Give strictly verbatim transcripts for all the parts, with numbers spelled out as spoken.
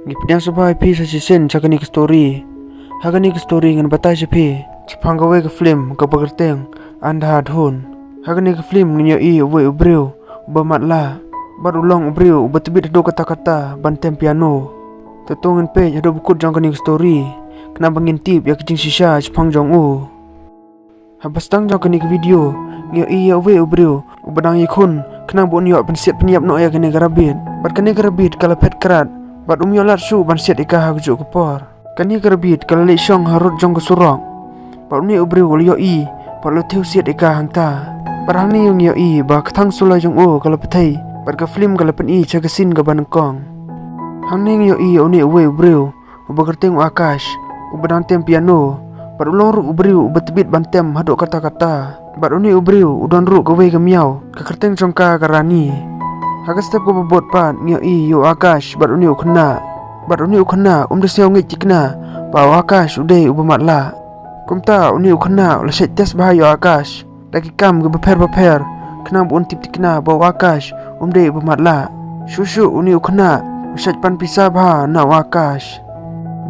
Ngi pdiang sngewbha ïa phi sa shisien sha kane ka story. Ha kane ka story ngan batai sha phi shaphang kawei ka film kaba kyrteng Andhadhun. Ha kane ka film ngin ïohi uwei u briew uba matlah bad u long u briew uba tbit haduh katta katta ban tem piano. Te to ngin peit haduh ba kut jong kane ka story khnang ba ngin tip ïa ka jingshisha shaphang jong u. Haba sdang jong kane ka video ngi ïohi ïa uwei u briew uba dang ïakhun khnang ba un ïoh pynsiat pynïap noh ïa kane ka rabbit. Bad kane ka rabbit ka la phet krad bad um ïoh lad shuh ban siat ïa ka ha kajuh ka por. Kane ka rabbit ka la leit shong harud jong ka surok bad une u briew u la ïohi bad u la thew siat ïa ka hangta. Bad hangne ngi ïohi ba ka thang suloi jong u ka la pyrthei bad ka film ka la pyni sha ka scene kaba nyngkong. Hangne ngi ïohi ïa une uwei u briew uba kyrteng u Akash uba dang tem piano bad u long ruh u briew uba tbit ban tem haduh katta katta. Bad une u briew u don ruh kawei ka miaw ka kyrteng jong ka ka Rani. Ha ka step kaba bud pat ngi ïohi ïa u Akash bad une u khynnah. Bad une u khynnah um da sngew ngeit tikna ba u Akash u dei uba matlah. Kumta une u khynnah u la shait test bha ïa u Akash da ki kam kiba pher bapher khnang ba un tip tikna ba u Akash um dei uba matlah. Shuh shuh une u khynnah u shait pan pisa bha na u Akash.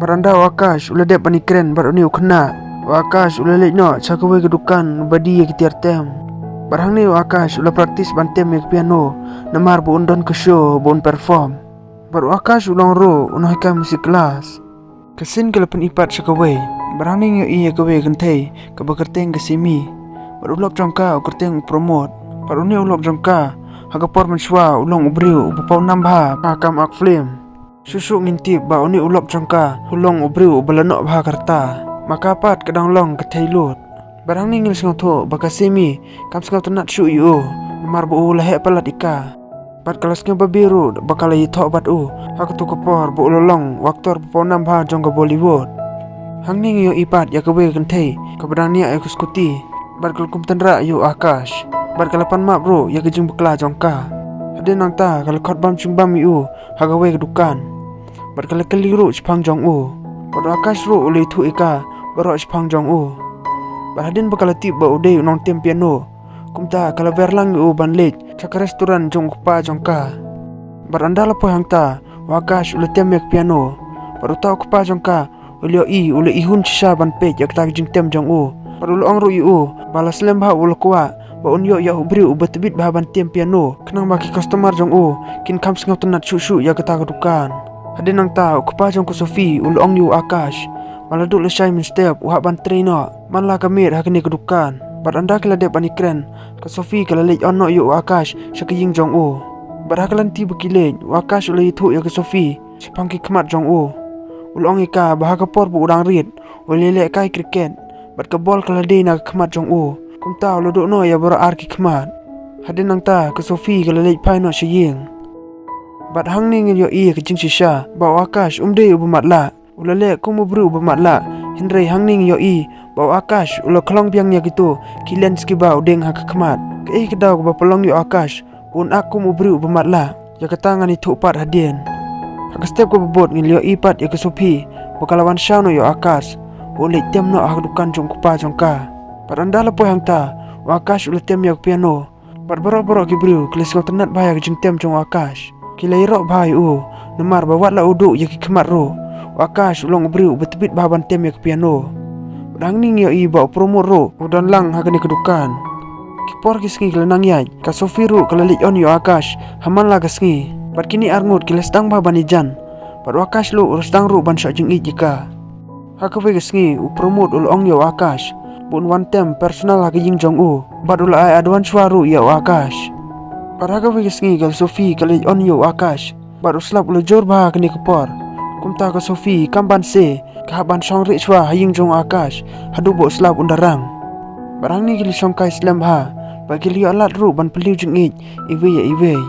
Bad ynda u Akash u la dep ban ïakren bad une u khynnah, u Akash u la leit noh sha kawei ka dukan ba die ïa ki tiar tem. Bad hangne u Akash u la practice ban tem ïa ka piano namar ba un don ka show ba un perform. Bad u Akash u long ruh u nonghikai music class. Ka scene ka la pyni pat sha kawei. Bad hangne ngi ïohi ïa kawei ka kynthei kaba kyrteng ka Simi bad u lok jong ka u kyrteng u Pramod. Bad une u lok jong ka ha ka por mynshuwa u long u briew uba paw nam bha ha ka kam ak film. Shuh shuh ngin tip ba une u lok jong ka u long u briew uba la noh bha ka rta. Ma ka pat ka dang long ka thei lut. Bad hangne ngi la sngewthuh ba ka Simi kam sngewtynnat shuh ïa u namar ba u la heh palat ïa ka. Bad ka la sngewbabe ruh ba ka la ïathoh bad u ha kato ka por ba u la long u actor ba paw nam bha jong ka Bollywood. Hangne ngi ïohi pat ïa kawei ka kynthei kaba dang niah ïa ka scooty bad ka la kum tynrah ïa u Akash. Bad ka la pan map ruh ïa ka jingbakla jong ka. Hadien nangta ka la khot bam jingbam ïa u ha kawei ka dukan. Bad ka la kylli ruh shaphang jong u. Bad u Akash ruh u la ïathuh ïa ka baroh shaphang jong u. Bad hadien ba ka la tip ba u dei u nongtem piano, kumta ka la wer lang ïa u ban leit sha ka restaurant jong u kpa jong ka. Bad ynda la poi hangta u Akash u la tem ïa ka piano. Bad uta u kpa jong ka u la ïohi u la ihun shisha ban peit ïa kata ka jingtem jong u. Bad u la ong ruh ïa u ba la slem bha u la kwah ba un ïoh ïa u briew uba tbit bha ban tem piano khnang ba ki customer jong u kin kham sngewtynnat shuh shuh ïa kata ka dukan. Hadien nangta u kpa jong ka Sophie u la ong ïa u Akash ba la duh lashai mynstep u hap ban trei noh man la ka miet ha kane ka dukan. Bad ynda ki la dep ban ïakren ka Sophie ka la leit on noh ïa u Akash sha ka ïing jong u. Bad ha ka lynti ba ki leit u Akash u la ïathuh ïa ka Sophie shaphang ki khmat jong u. U la ong ïa ka ba ha ka por ba u dang rit u la leh kai cricket bad ka bol ka la dei na ka khmat jong u. Kumta u la duh noh ïa baroh ar ki khmat. Hadien nangta ka Sophie ka la leit phai noh sha ïing. Bad hangne ngi ïohi ïa ka jingshisha ba u Akash um dei uba matlah. U la leh kum u briew uba matlah. Hynrei hangne ngi ïohi ba u Akash u la khlong biang ïa kito ki lens kiba u deng ha ka khmat. Kaei ka daw kaba pynlong ïa u Akash ba un act kum u briew uba matlah? Ïa kata ngan ïathuh pat hadien. Ha ka step kaba bud ngi la ïohi pat ïa ka Sophie ba ka la wan shaw noh ïa u Akash ba un leit tem noh ha ka dukan jong u kpa jong ka. Bad ynda la poi hangta u Akash u la tem ïa ka piano. Bad baroh baroh ki briew ki la sngewtynnat bha ïa ka jingtem jong u Akash. Ki la ïaroh bha ïa u namar ba wat la u duh ïa ki khmat ruh u Akash u long u briew uba tbit bha ban tem ïa ka piano. Bad hangne ngi ïohi ba u Pramod ruh u don lang ha kane ka dukan. Ki por ki sngi ki la nang ïaid, ka Sophie ruh ka la leit on ïa u Akash ha man la ka sngi. Bad kine arngut ki la sdang bha ban ïajan. Bad u Akash ruh u sdang ruh ban shah jingïeit ïa ka. Ha kawei ka sngi u Pramod u la ong ïa u Akash ba un wan tem personal ha ka ïing jong u. Bad u la ai advance shuwa ruh ïa u Akash. Bad ha kawei ka sngi ka Sophie ka leit on ïa u Akash bad u slap u la jur bha ha kane ka por. Kumta ka Sophie kam ban se ka hap ban shong rieh shuwa ha ïing jong u Akash haduh ba u slap un da rang. Bad hangne ki la shong kai slem bha bad ki la ïoh lad ruh ban pynliew jingïeit iwei ïa iwei.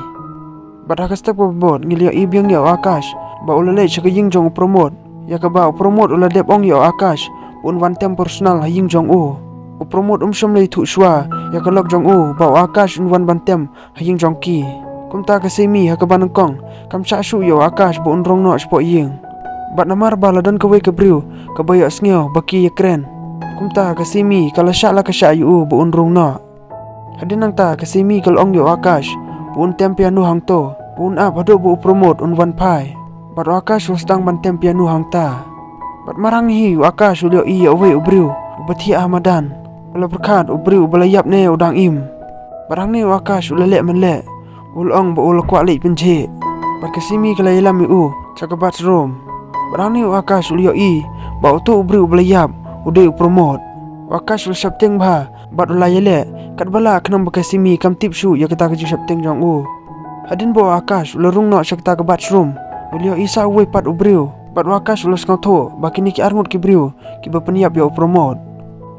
Bad ha ka step kaba bud ngi la ïohi biang ïa u Akash ba u la leit sha ka ïing jong u Pramod. Ïa kaba u Pramod u la dep ong ïa u Akash ba un wan tem personal ha ïing jong u. U Pramod um shym la ïathuh shuwa ïa ka lok jong u ba u Akash un wan ban tem ha ïing jong ki. Kumta ka Simi ha kaba nyngkong kam shah shuh ïa u Akash ba un rung noh shapoh ïing. Bad namar ba la don kawei ka briew kaba ïohsngew ba ki ïakren, kumta ka Simi ka la shah la ka shah ïa u ba un rung noh. Hadien nangta ka Simi ka la ong ïa u Akash ba un tem piano hangto, ba un ap haduh ba u Pramod un wan phai. Bad u Akash u la sdang ban tem piano hangta. Bad mar hangne hi u Akash u la ïohi ïa uwei u briew uba thiah ha madan. U la pyrkhat u briew uba la ïap ne u dang im. Bad hangne u Akash u la leh mynleh, u la ong ba u la kwah leit pynjhieh. Bad ka Simi ka la ïalam ïa u sha ka bathroom. Bad hangne u Akash u la ïohi ba uto u briew uba la ïap u dei u Pramod. U Akash u la sheptieng bha bad u la ïaleh katba lah khnang ba ka Simi kam tip shuh ïa kata ka jingsheptieng jong u. Hadien ba u Akash u la rung noh sha kata ka bathroom, u la ïohi sa uwei pat u briew. Bad u Akash u la sngewthuh ba kine ki arngut ki briew kiba pynïap ïa u Pramod.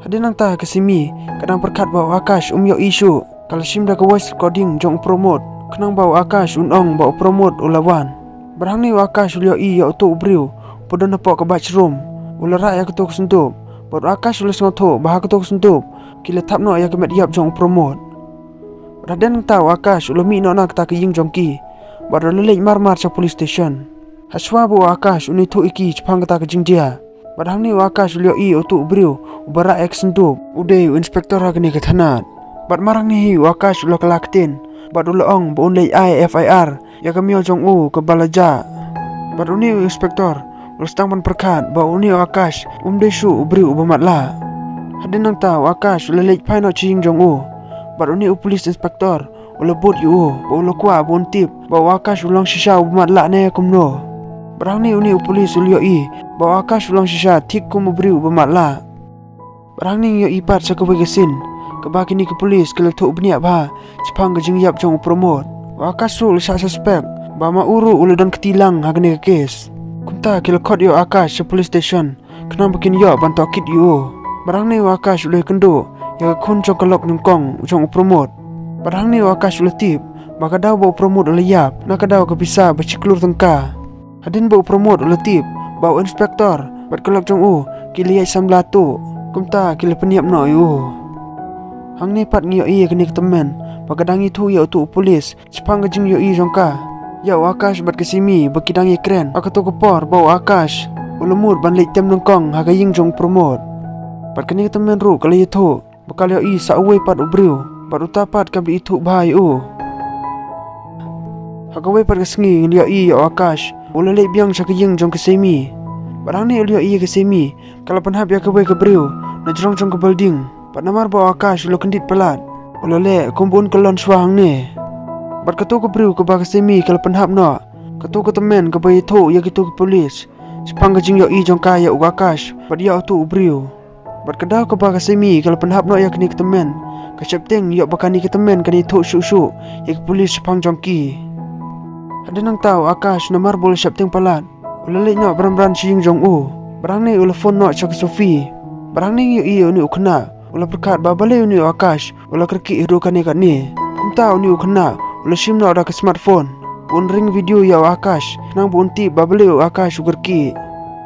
Hadien nangta ka Simi ka dang pyrkhat ba u Akash um ïohi shuh. Ka la shim da ka voice recording jong u Pramod khnang ba u Akash un ong ba u Pramod u la wan. Bad hangne u Akash u la ïohi ïa uto u briew uba don hapoh ka bathroom. U la rah ïa kato ka syndup. Bad u Akash u la sngewthuh ba ha kato ka syndup ki la thap noh ïa ka met ïap jong u Pramod. Bad hadien nangta u Akash u la mih noh na kata ka ïing jong ki. Bad u la leit marmar sha police station. Hashwa ba u Akash un ïathuh ïa ki shaphang kata ka jingjia. Bad hangne u Akash u la ïohi uto u briew uba rah ïa ka syndup u dei u inspector ha kane ka thanat. Bad mar hangne hi u Akash u la kylla ktien bad u la ong ba un leit ai F I R ïa ka miaw jong u kaba la jah. Bad une u inspector u la sdang ban pyrkhat ba une u Akash um dei shuh u briew uba matlah. Hadien nangta u Akash u la leit phai noh sha ïing jong u. Bad une u police inspector u la bud ïa u ba u la kwah ba un tip ba u Akash u long shisha uba matlah ne kumno. Bad hangne une u police u la ïohi ba u Akash u long shisha thik kum u briew uba matlah. Bad hangne ngi ïohi pat sha kawei ka scene kaba kine ki police ki la thuh bniah bha shaphang ka jingïap jong u Pramod. U Akash ruh u la shah suspect ba ma u ruh u la don kti lang ha kane ka case. Kumta ki la khot ïa u Akash sha police station khnang ba kin ïoh ban tohkit ïa u. Bad hangne u Akash u la ïakynduh ïa ka khun jong ka lok nyngkong jong u Pramod. Bad hangne u Akash u la tip ba ka daw ba u Pramod u la ïap na ka daw ka pisa ba shi klur tyngka. Hadien ba u Pramod u la tip ba u inspector bad ka lok jong u ki la ïaid samla tuh, kumta ki la pynïap noh ïa u. Hangne pat ngi ïohi ïa kane ka tymmen ba ka dang ïathuh ïa uto u police shaphang ka jingïohi jong ka ïa u Akash bad ka Simi ba ki dang ïakren ha kato ka por ba u Akash u la mut ban leit tem nyngkong ha ka ïing jong u Pramod. Bad kane ka tymmen ruh ka la ïathuh ba ka la ïohi sa uwei pat u briew bad uta pat kam da ithuh bha ïa u. Ha kawei pat ka sngi ngi la ïohi ïa u Akash u la leit biang sha ka ïing jong ka Simi. Bad hangne u la ïohi ïa ka Simi ka la pynhap ïa kawei ka briew na jrong jong ka building. Bad namar ba u Akash u la kyndit palat, u la leh kumba un kyllon shuwa hangne. Bad kato ka briew kaba ka Simi ka la pynhap noh, kato ka tymmen kaba ïathuh ïa kito ki police shaphang ka jingïohi jong ka ïa u Akash bad ïa uto u briew. Bad ka daw kaba ka Simi ka la pynhap noh ïa kane ka tymmen, ka sheptieng ïoh ba kane ka tymmen kan ïathuh shuh shuh ïa ki police shaphang jong ki. Hadien nangta u Akash namar ba u la sheptieng palat, u la leit noh bran bran sha ïing jong u. Bad hangne u la phone noh sha ka Sophie. Bad hangne ngi ïohi ïa une u khynnah u la pyrkhat ba balei une u Akash u la kyrkieh haduh kane katne. Kumta une u khynnah u la shim noh da ka smartphone ba un ring video ïa u Akash khnang ba un tip ba balei u Akash u kyrkieh.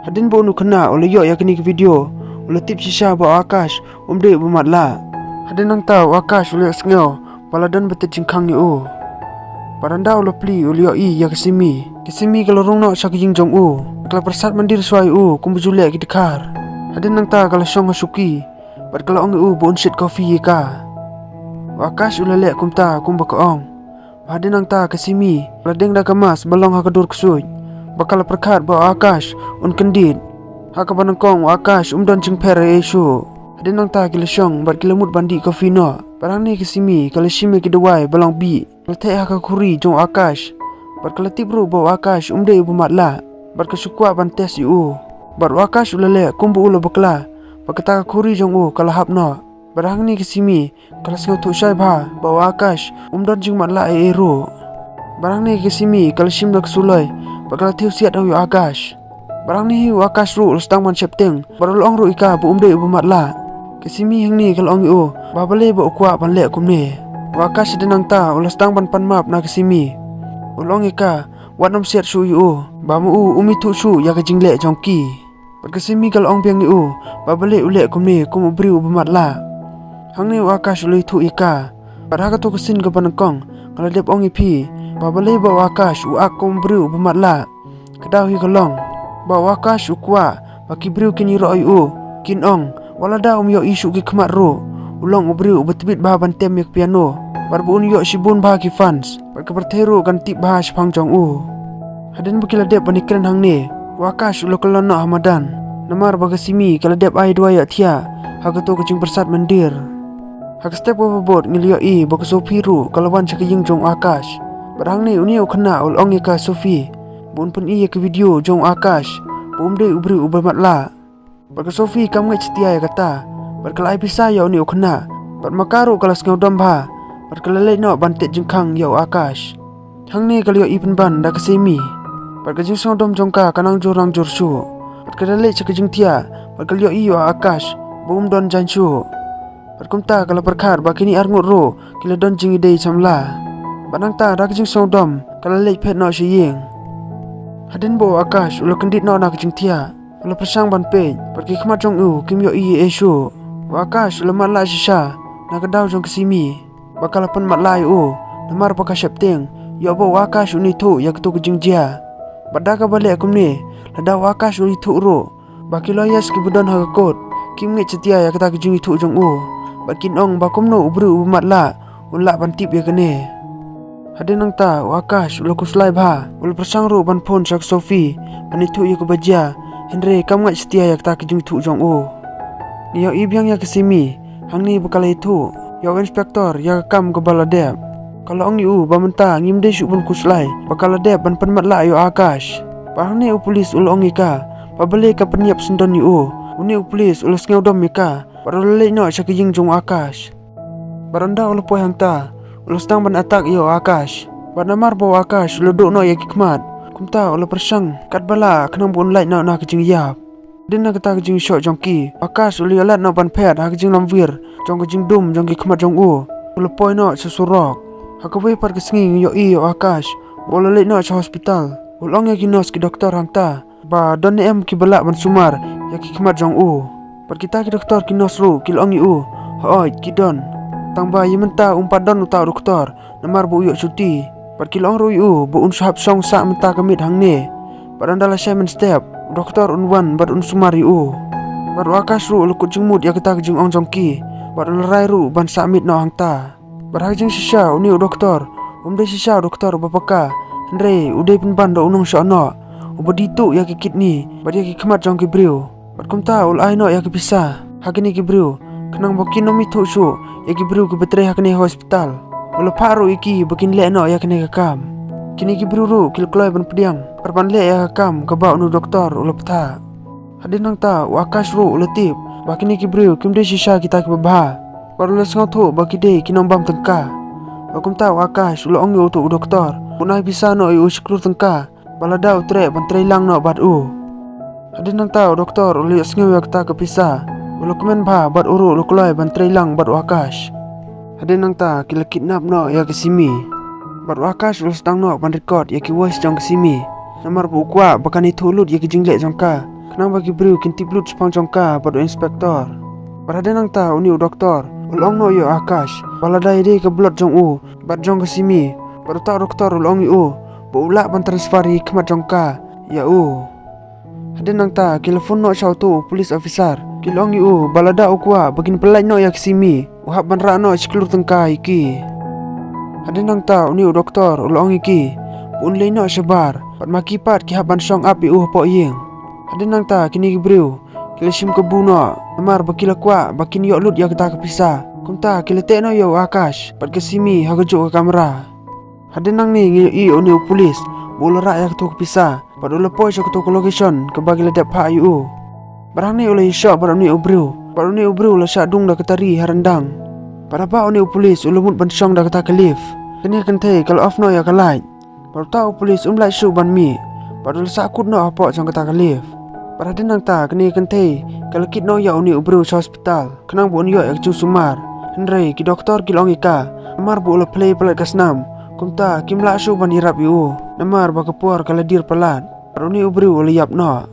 Hadien ba une u khynnah u la ïoh ïa kane ka video, u la tip shisha ba u Akash um dei uba matlah. Hadien nangta u Akash u la ïohsngew ba la don ba tip jingkhang ïa u. Bad ynda u la plie u la ïohi ïa ka Simi. Ka Simi ka la rung noh sha ka ïing jong u, ka la pyrsad myndir shuwa ïa u kumba ju leh ki dkhar. Hadien nangta ka la shong ha shuki bad ka la ong ïa u ba un shit coffee ïa ka. U Akash u la leh kumta kumba ka ong. Hadien nangta ka Simi ka la deng da ka mask ba long ha ka dur ksuid, ba ka la pyrkhat ba u Akash un kyndit. Ha kaba nyngkong u Akash um don jingpher ei ei shuh. Hadien nangta ki la shong bad ki la mut ban dih coffee noh. Bad hangne ka Simi ka la shim ïa ki dawai ba long bih, ka la theh ha ka khuri jong u Akash. Bad ka la tip ruh ba u Akash um dei uba matlah, bad ka shu kwah ban test ïa u. Bad u Akash u la leh kumba u la bakla, bad kata ka khuri jong u ka la hap noh. Bad hangne ka Simi ka la sngewthuh shai bha ba u Akash um don jingmatlah ei ei ruh. Bad hangne ka Simi ka la shim da ka suloi bad ka la thiew siat ïa u Akash. Bad hangne hi u Akash ruh u la sdang ban sheptieng bad u la ong ruh ïa ka ba um dei uba matlah. Ka Simi hangne ka la ong ïa u ba balei ba u kwah ban leh kumne. U Akash hadien nangta u la sdang ban pan map na ka Simi. U la ong ïa ka, wat nym siat shuh ïa u, ba ma u um ithuh shuh ïa ka jingleh jong ki. Bad ka Simi ka la ong biang ïa u ba balei u leh kumne kum u briew uba matlah. Hangne u Akash u la ithuh ïa ka. Bad ha kato ka sien kaba nyngkong nga la dep ong ïa phi ba balei ba u Akash u act kum u briew uba matlah. Ka daw hi ka long ba u Akash u kwah ba ki briew kin ïaroh ïa u, kin ong wat lada um ïohi shuh ki khmat ruh, u long u briew uba tbit bha ban tem ïa ka piano, bad ba un ïoh shibun bha ki fans, bad ka pyrthei ruh kan tip bha shaphang jong u. Hadien ba ki la dep ban ïakren hangne, u Akash u la kyllon noh ha madan. Namar ba ka Simi ka la dep ai duwai ïathiah ha kato ka jingpyrsad myndier. Ha ka step kaba bud ngi la ïohi ba ka Sophie ruh ka la wan sha ka ïing jong u Akash. Bad hangne une u khynnah u la ong ïa ka Sophie ba un pyni ïa ka video jong u Akash ba um dei u briew uba matlah. Bad ka Sophie kam ngeit satia ïa kata. Bad ka la ai pisa ïa une u khynnah. Bad ma ka ruh ka la sngewdom bha. Bad ka la leit noh ban tied jingkhang ïa u Akash. Hangne ka la ïohi pynban da ka Simi. Bad ka jingsngewdom jong ka ka nang jur nang jur shuh. Bad ka la leit sha ka jingthiah. Bad ka la ïohi ïa u Akash ba um don jaiñ shuh. Bad kumta ka la pyrkhat ba kine arngut ruh ki la don jingïadei samla. Bad nangta da ka jingsngewdom ka la leit phet noh sha ïing. Hadien ba u Akash u la kyndit noh na ka jingthiah, u la pyrshang ban peit, bad ki khmat jong u kim ïohi ei ei shuh. U Akash u la matlah shisha na ka daw jong ka Simi ba ka la pynmatlah ïa u. Namar ba ka sheptieng ïoh ba u Akash un ithuh ïa kato ka jingjia. Bad da kaba leh kumne, lada u Akash un ithuh ruh, ba ki lawyers kiba don ha ka kot kim ngeit satia ïa kata ka jingithuh jong u. Bad kin ong ba kumno u briew uba matlah un lah ban tip ïa kane. Hadien nangta u Akash u la khuslai bha, u la pyrshang ruh ban phone sha ka Sophie ban ithuh ïa kaba jia, hynrei kam ngeit satia ïa kata ka jingithuh jong u. Ngi ïohi biang ïa ka Simi hangne ba ka la ithuh ïa u inspector ïa ka kam kaba la dep. Ka la ong ïa u ba mynta ngim dei shuh ban khuslai ba ka la dep ban pynmatlah ïa u Akash. Bad hangne u pulis u la ong ïa ka ba balei ka pynïap syndon ïa u. Une u pulis u la sngewdom ïa ka bad u la leit noh sha ka ïing jong u Akash. Bad ynda u la poi hangta, u la sdang ban attack ïa u Akash. Bad namar ba u Akash u la duh noh ïa ki khmat, kumta u la pyrshang katba lah khnang ba un lait noh na ka jingïap. Hadien na kata ka jingshoh jong ki, u Akash u la ïoh lad noh ban phet ha ka jinglamwir jong ka jingdum jong ki khmat jong u. U la poi noh sha surok. Ha kawei pat ka sngi ngi ïohi ïa u Akash ba u la leit noh sha hospital. U la ong ïa ki nurse ki doktor hangta ba don ne em kiba lah ban sumar ïa ki khmat jong u. Bad kita ki doktor ki nurse ruh ki la ong ïa u, hooid ki don, tangba ïa mynta um pat don uta u doktor namar ba u ïoh shuti. Bad ki la ong ruh ïa u ba un shu hap shong sah mynta ka miet hangne. Bad ynda la shai mynstep u doktor un wan bad un sumar ïa u. Bad u Akash ruh u la kut jingmut ïa kata ka jingong jong ki, bad u la rai ruh ban sah miet noh hangta. Bad ha ka jingshisha une u doktor um dei shisha u doktor uba paka, hynrei u dei pynban da u nongshah noh uba die tuh ïa ki kidney bad ïa ki khmat jong ki briew. Bad kumta u la ai noh ïa ki pisa ha kine ki briew khnang ba kin ym ithuh shuh ïa ki briew kiba trei ha kane ka hospital. U la phah ruh ïa ki ba kin leh noh ïa kane ka kam. Kine ki briew ruh ki la kloi ban pdiang bad ban leh ïa ka kam kaba une u doktor u la bthah. Hadien nangta u Akash ruh u la tip ba kine ki briew kim dei shisha kita kiba bha. Bad u la sngewthuh ba ki dei ki nongbam tyngka. Bad kumta u Akash u la ong ïa uto u doktor ba un ai pisa noh ïa u shi klur tyngka ba lada u treh ban trei lang noh bad u. Hadien nangta u doktor u la ïohsngew ïa kata ka pisa, u la kmen bha bad u ruh u la kloi ban trei lang bad u Akash. Hadien nangta ki la kidnap noh ïa ka Simi. Bad u Akash u la sdang noh ban record ïa ki voice jong ka Simi. Namar ba u kwah ba kan ithuh lut ïa ki jingleh jong ka khnang ba ki briew kin tip lut shaphang jong ka bad u inspector. Bad hadien nangta une u doktor u la ong noh ïa u Akash ba lada ïadei ka blood jong u bad jong ka Simi, bad uta u doktor u la ong ïa u ba u lah ban transfer ïa ki khmat jong ka ïa u. Hadien nangta ki la phone noh sha uto u police officer, ki la ong ïa u ba lada u kwah ba kin pyllait noh ïa ka Simi, u hap ban rah noh shi klur tyngka ïa ki. Hadien nangta une u doktor u la ong ïa ki ba un leit noh shabar bad ma ki pat ki hap ban shong ap ïa u hapoh ïing. Hadien nangta kine ki briew ki la shim kabu noh namar ba ki la kwah ba kin ïoh lut ïa kata ka pisa. Kumta ki la teh noh ïa u Akash bad ka Simi ha kajuh ka kamra. Hadien nangne ngi ïohi ïa une u police ba u la rah ïa kato ka pisa bad u la poi sha kato ka location kaba ki la dep phah ïa u. Bad hangne u la ïashoh bad une u briew, bad une u briew u la shah dung da ka tari ha ryndang. Bad haba une u police u la mut ban shong da kata ka lift, kane ka kynthei ka la off noh ïa ka light. Bad uta u police um lah shuh ban mih bad u la sah kut noh hapoh jong kata ka lift. Bad hadien nangta kane ka kynthei ka la kit noh ïa une u briew sha hospital khnang ba un ïoh ïa ka jingsumar. Hynrei ki doktor ki la ong ïa ka namar ba u la plie palat ka snam, kumta kim lah shuh ban ïarap ïa u namar ba ka por ka la dier palat. Bad une u briew u la ïap noh.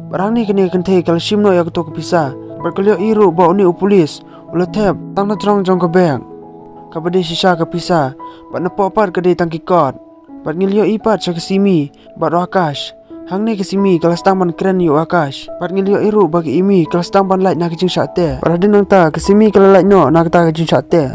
Bad hangne kane ka kynthei ka la shim noh ïa kato ka pisa bad ka la ïohi ruh ba une u police u la thep tang na jrong jong ka bag kaba dei shisha ka pisa, bad napoh pat ka dei tang ki kot. Bad ngi la ïohi pat sha ka Simi bad u Akash. Hangne ka Simi ka la sdang ban kren ïa u Akash bad ngi la ïohi ruh ba ka Imi ka la sdang ban lait na ka jingshah teh. Bad hadien nangta ka Simi ka la lait noh na kata ka jingshah teh.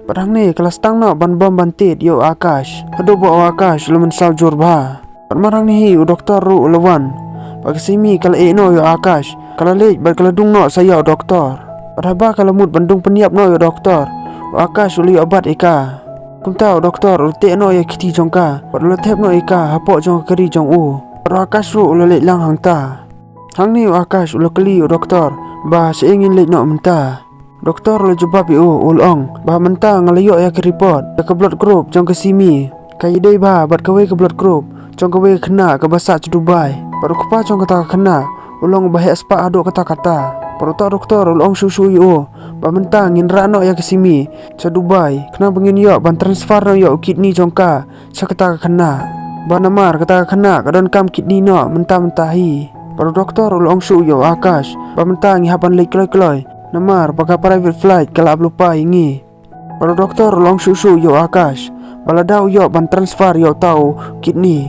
Bad hangne ka la sdang noh ban bom ban tied ïa u Akash haduh ba u Akash u la mynsaw jur bha. Bad mar hangne hi u doktor ruh u la wan. Bad ka Simi ka la ïeh noh ïa u Akash, ka la leit bad ka la dung noh sa ïa u doktor. Bad haba ka la mut ban dung pynïap noh ïa u doktor, u Akash u la ïoh bat ïa ka. Kumta u doktor u la teh noh ïa ka kti jong ka bad u la thep noh ïa ka hapoh jong ka kari jong u. Bad u Akash ruh u la leit lang hangta. Hangne u Akash u la kylli u doktor ba shaei ngin leit noh mynta. Doktor u la jubab ïa u, u la ong ba mynta nga la ïoh ïa ka report ïa ka blood group jong ka Simi. Ka ïadei bha bad kawei ka blood group jong kawei ka khynnah kaba sah sha Dubai. Bad u kpa jong kata ka khynnah u long uba heh spah haduh katta katta. Bad uta u doktor u la ong shuh shuh ïa u ba mynta ngin rah noh ïa ka Simi sha Dubai, khnang ba ngin ïoh ban transfer noh ïa u kidney jong ka sha kata ka khynnah. Ba namar kata ka khynnah ka donkam kidney noh mynta mynta hi. Bad u doktor u la ong shuh ïa u Akash ba mynta ngi hap ban leit kloi kloi, namar ba ka private flight ka la ap lypa ïa ngi. Bad u doktor u la ong shuh shuh ïa u Akash ba lada u ïoh ban transfer ïa uta u kidney,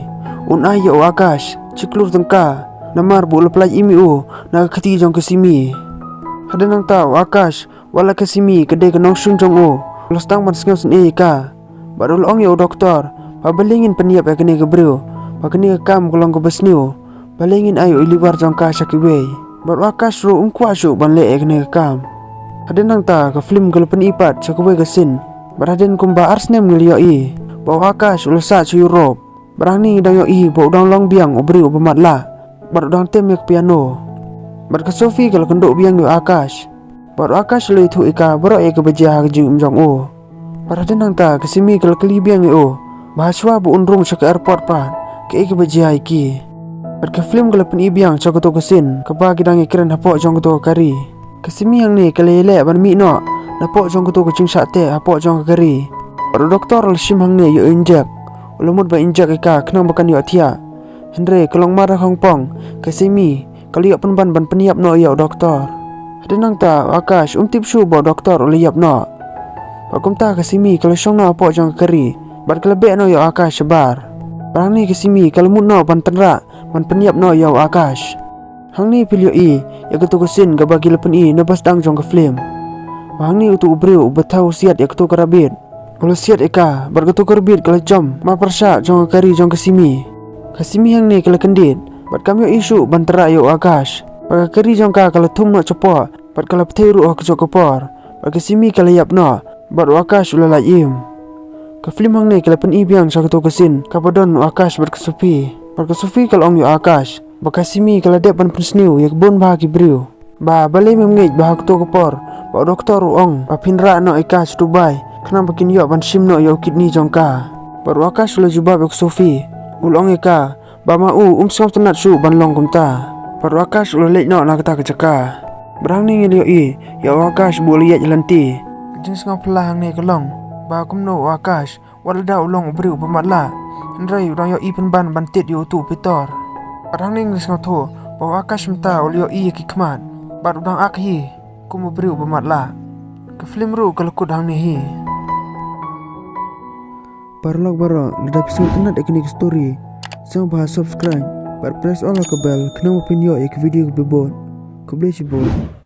un ai ïa u Akash shi klur tyngka, namar ba u la pyllait im ïa u na ka kti jong ka Simi. Hadien nangta u Akash, wat la ka Simi ka dei ka nongshun jong u, u la sdang ban sngewsynei ïa ka. Bad u la ong ïa u doktor ba balei ngin pynïap ïa kane ka briew, ba kane ka kam ka long kaba sniew, balei ngin ai ïa u liver jong ka sha kiwei. Bad u Akash ruh um kwah shuh ban leh ïa kane ka kam. Hadien nangta ka film ka la pyni pat sha kawei ka scene. Bad hadien kumba ar snem ngi la ïohi ba u Akash u la sah sha Europe. Bad hangne ngi dang ïohi ba u dang long biang u briew uba matlah bad u dang tem ïa ka piano. Bad ka Sophie ka la kynduh biang ïa u Akash. Bad u Akash u la ïathuh ïa ka baroh ïa kaba jia ha ka jingim jong u. Bad hadien nangta ka Simi ka la kylli biang ïa u ba hashwa ba un rung sha ka airport pat, kaei kaba jia ïa ki. Bad ka film ka la pyni biang sha kato ka scene kaba ki dang ïakren hapoh jong kato ka kari. Ka Simi hangne ka la ïaleh ban mih noh napoh jong kato ka jingshah teh hapoh jong ka kari. Bad u doktor u la shim hangne ïa u injek, u la mut ban injek ïa ka khnang ba kan ïohthiah. Hynrei ka long mar da khongpong, ka Simi ka la ïoh pynban ban pynïap noh ïa u doktor. Hadien nangta u Akash um tip shuh ba u doktor u la ïap noh. Bad kumta ka Simi ka la shong noh hapoh jong ka kari bad ka la beh noh ïa u Akash shabar. Bad hangne ka Simi ka la mut noh ban tynrah ban pynïap noh ïa u Akash. Hangne phi la ïohi ïa kato ka scene kaba ki la pyni na ba sdang jong ka film. Bad hangne uto u briew uba thew siat ïa kato ka rabbit u la siat ïa ka bad kato ka rabbit ka la jump marpyrshah jong ka kari jong ka Simi. Ka Simi hangne ka la kyndit bad kam ïohi shuh ban tynrah ïa u Akash. Bad ka kari jong ka ka la thum noh shapoh bad ka la pyrthei ruh ha kajuh ka por. Bad ka Simi ka la ïap noh bad u Akash u la lait im. Ka film hangne ka la pyni biang sha kato ka scene kaba don u Akash bad ka Sophie. Bad ka Sophie ka la ong ïa u Akash ba ka Simi ka la dep ban pynsniew ïa ka bun bha ki briew. Ba balei mem ngeit ba ha kato ka por ba u doktor u ong ba phin rah noh ïa ka sha Dubai khnang ba kin ïoh ban shim noh ïa u kidney jong ka. Bad u Akash u la jubab ïa ka Sophie, u la ong ïa ka ba ma u um sngewtynnat shuh ban long kumta. Bad u Akash u la leit noh na kata ka jaka. Bad hangne ngi la ïohi ïa u Akash ba u la ïaid lynti. Ka jingsngewphylla hangne ka long ba kumno u Akash, wat lada u long u briew uba matlah, hynrei u dang ïohi pynban ban tied ïa uto u Pitor. Bad hangne ngi la sngewthuh ba u Akash mynta u la ïohi ïa ki khmat bad u dang ak hi kum u briew uba matlah. Ka film ruh ka la kut hangne hi. Paralok baroh, lada phi sngewtynnat ïa kane ka story, sngewbha subscribe bad press all ha ka bell khnang ba phin ïoh ïa ki video kiba bud. Khublei shibun.